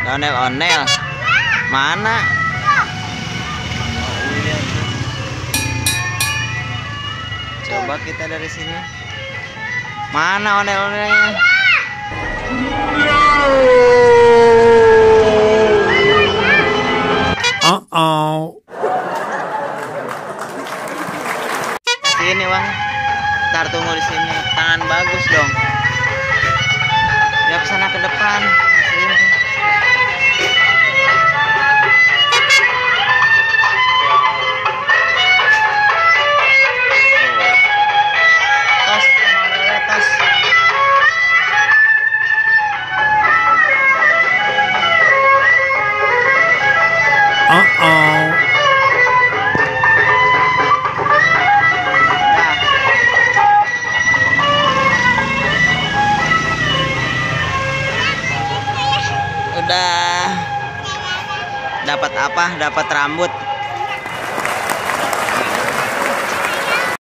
Onel-onel. Mana? Oh, iya tuh. Coba kita dari sini. Mana onel-onelnya? Sini bang, ntar tunggu di sini. Tangan bagus dong. Ya kesana ke depan. Kasihin tuh. Tos, sama tos. Udah dapat apa? Dapat rambut.